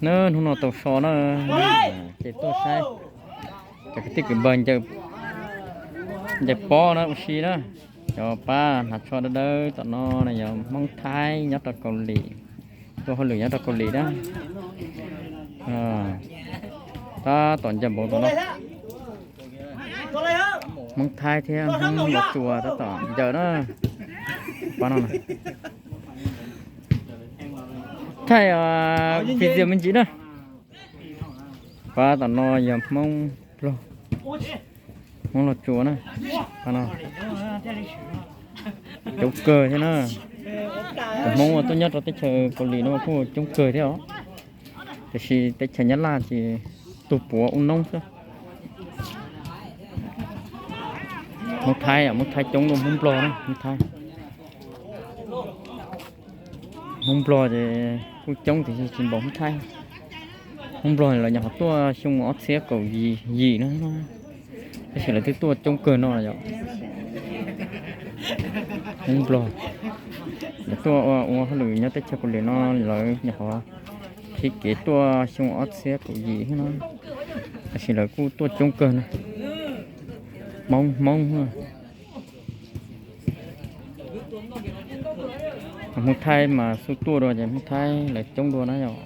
Na, hnub no tau so na, ces tuaj saib cov kwv tij kwv npawg ncaws pob na ua si na. Cov pab hnav tsho dawb dawb tom no na yog Hmoob Thaib nyob rau Kaus Lim, ua hauj lwm nyob rau Kaus Lim na. Tab tom ncaws npaum tom no. Hmoob Thaib thiab Hmoob Los Tsuas tab tom ncaws na. Pab no na. Thaij video me ntsis na. Pab tom no yog Hmoob Nplog, Hmoob Los Tsuas na. Pab no coob kawg thiab na. Cov Hmoob uas tuaj nyob rau teb chaws Kaus Lim no kuj coob kawg thiab os. Tiam sis teb chaws Nyab Laj ces tuag puav ua noob xwb. Hmoob Thaib, Hmoob Thaib coob dua Hmoob Nplog na, Hmoob Thaib. Hmoob Nplog ces kuj coob tiam sis tsis npaum Hmoob Thaib. Hmoob Nplog lawv nyuam qhuav tuaj xyoo ob txhiab kaum yim no, tab sis lawv twb tuaj coob kawg no yom. Hmoob Nplog lawv tuaj ua hauj lwm nyob teb chaws Kaus Lim no lawv nyuam qhuav qhib kev tuaj xyoo ob txhiab kaum yim no, tab sis lawv kuj tuaj coob kawg na. Hmoob, Hmoob, Hmoob Thaib mas xub tuaj dua ces Hmoob Thaib lawv coob dua na yom.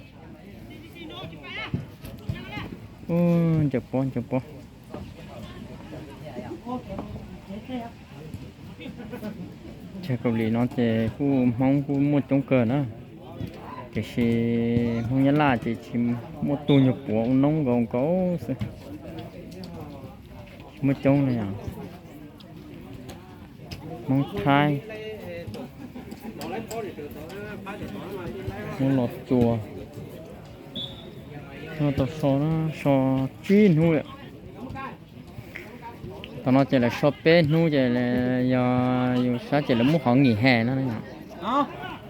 Ncaws pob, ncaws pob. Chaw Kaus Lim no ces kuj Hmoob kuj muaj coob kawg na, tiam sis Hmoob Nyab Laj ces tsis muaj, tuag nyuag puav ua noob nkaus nkaus xwb. Tsis muaj coob li os. Hmoob Thaib, Hmoob Los Tsuas. Hnub no tau so, so tsib hnub lawm. Tam no ces lawv so peb hnub ces yog yus saib ces lawv muab qhov nghỉ hè no,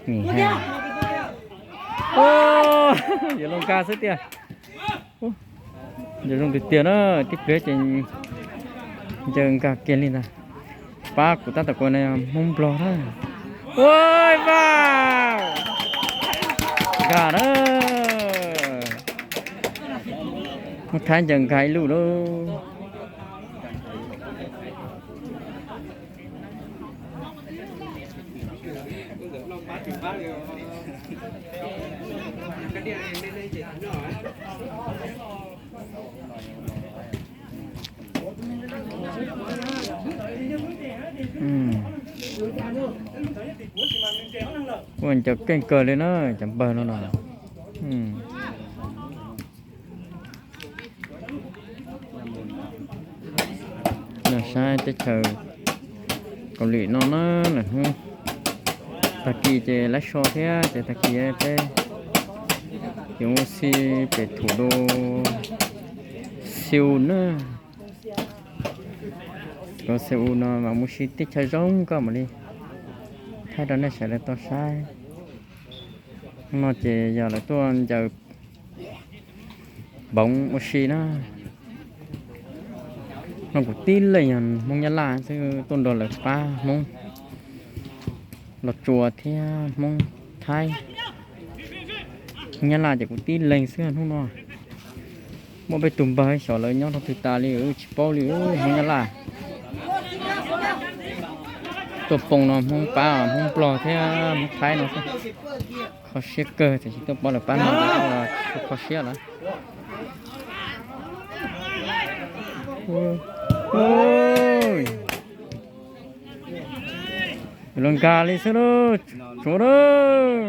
nghỉ hè. Yuav luag nkag xwb tiag. Yuav zoo tiag tiag na, tib pliag ces ncaws nkag kiag li ntag. Pab kuv tab tom kuv na Hmoob Nplog na. Ua, vas nkag na. Hmoob Thaib ncaws nkag ib lub lauj. Ua ncaws keej kawg li na cov npawg no na. Yog saib teb chaws Kaus Lim no na, lawm hnub tag kis ces lawv so thiab ces tag kis peb yuav mus si pem thủ đô Seoul na. Kaus Seoul no mas mus si teb chaws zoo nkauj mam li thaij rau nej sawv daws tau saib. Hnub no ces yog lawv tuaj ncaws npoov ua si na. No kuv tib leeg yog Hmoob Nyab Laj xwb tuaj nrog lawv pab Hmoob Los Tsuas thiab Hmoob Thaib. Hmoob Nyab Laj ces kuv tib leeg xwb hnub no. Muaj peb tug npawg xyov lawv nyob rau twg tas li tsis paub li Hmoob Nyab Laj. Tuaj poob no Hmoob pab Hmoob Nplog thiab Hmoob Thaib no xwb. Kho siab kawg tiam sis tuaj pab lawv pab no tsis kho siab lawm. Yuav luag nkag li xwb lauj, tsuav lauj.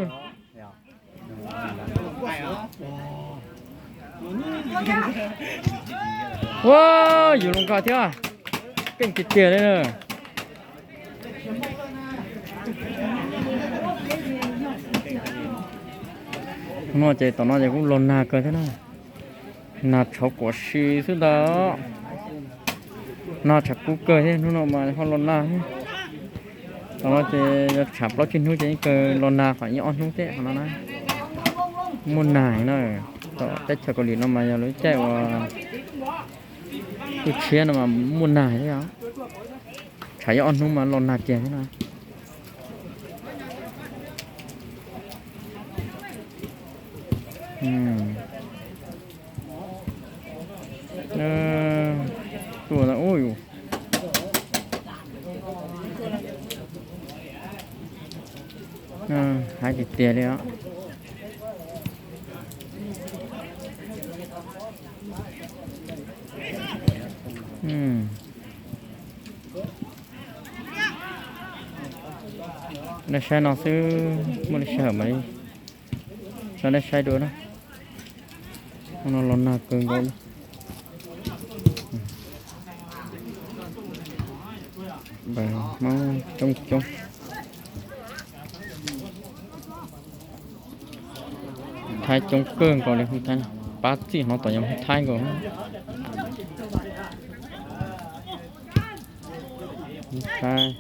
Ua, yuav luag nkag thiab, keej tiag tiag li na. No ces tom no ces kuj los nag kawg thiab na. Nag tshauv kuam si xwb ntag. Nag tshav kub kawg thiab, hnub no mas ho los nag thiab. Tom no ces yog tshav plaub tsib hnub ces yeej kawg los nag, qhov ib ob hnub thiab qhov no na. Muaj nag na, tom teb chaws Kaus Lim no mas yog lub caij uas tu tshiab no mas muaj nag thiab. Tshav ib ob hnub mas los nag kiag thiab na. Haib tiag tiag li os. Nej saib no xwb, muaj li sij hawm mam li rau nej saib dua na. Hnub no los nag kawg nkaus li. Hmoob coob coob. Thaib coob kawg nkaus li, pab txij hmov tom yog Hmoob Thaib nkaus. Hmoob Thaib.